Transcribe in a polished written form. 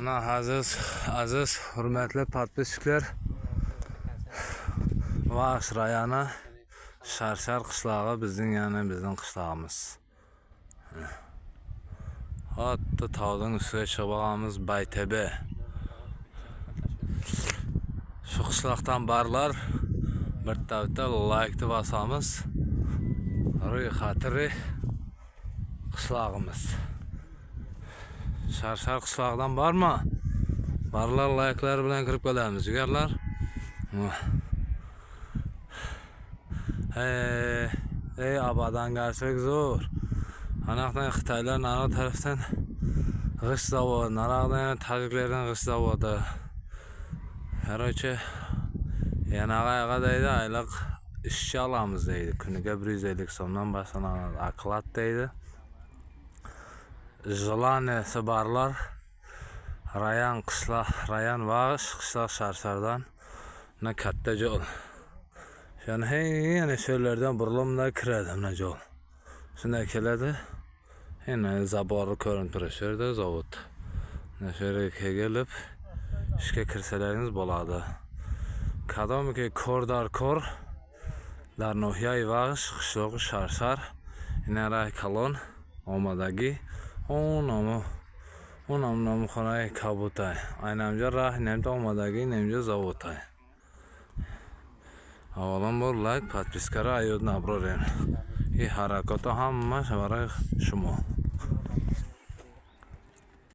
Ana aziz, aziz, hurmatli подписчик lar. Vaxsh rayoni Sharshar qishlog'i bizning, ya'ni bizning qishlog'imiz. Hatto tog'ning ustiga chiqib olamiz, Baytepe. Shu qishloqdan borlar bitta bitta laykni bosamiz. Ro'yxatiri qishlog'imiz. Sharshar qishlog'idan bormi? Borlar layklar bilan kirib kelamiz, jigarlar. Ey, ey, obodongarchilik zo'r. Anaqdan Xitoylar nari tarafdan g'isht zavodi, naryoqdan yana tojiklardan g'isht zavodi. Короче, yanag'i ayga deydi, ayliq ishchi olamiz deydi. Kuniga 150 so'mdan boshlanadi. Oklad deydi. Желание si borlar rayon qishloq, rayon Vaxsh qishloq Sharshardan mana katta yo'l. Shuni hey, yana shu yerlardan burilib bunday kiradi mana yo'l. Shunday keladi. Endi забор i ko'rinib turadi shu yerda zavod. Mana shu yerga kelib ishga kirsalaringiz bo'ladi. Kadomiki kor darkor дар ноҳияи Вахш, қишлоқи Шаршар, ина раҳи калон омадагӣ, онам ному хонаи кабутай. Айнамҷа раҳ немта омадагӣ, немҷа заводтай. Аввалан бор лайк, подписка ро аёд наброрем. Ин ҳаракатҳо ҳамааш барои шумо.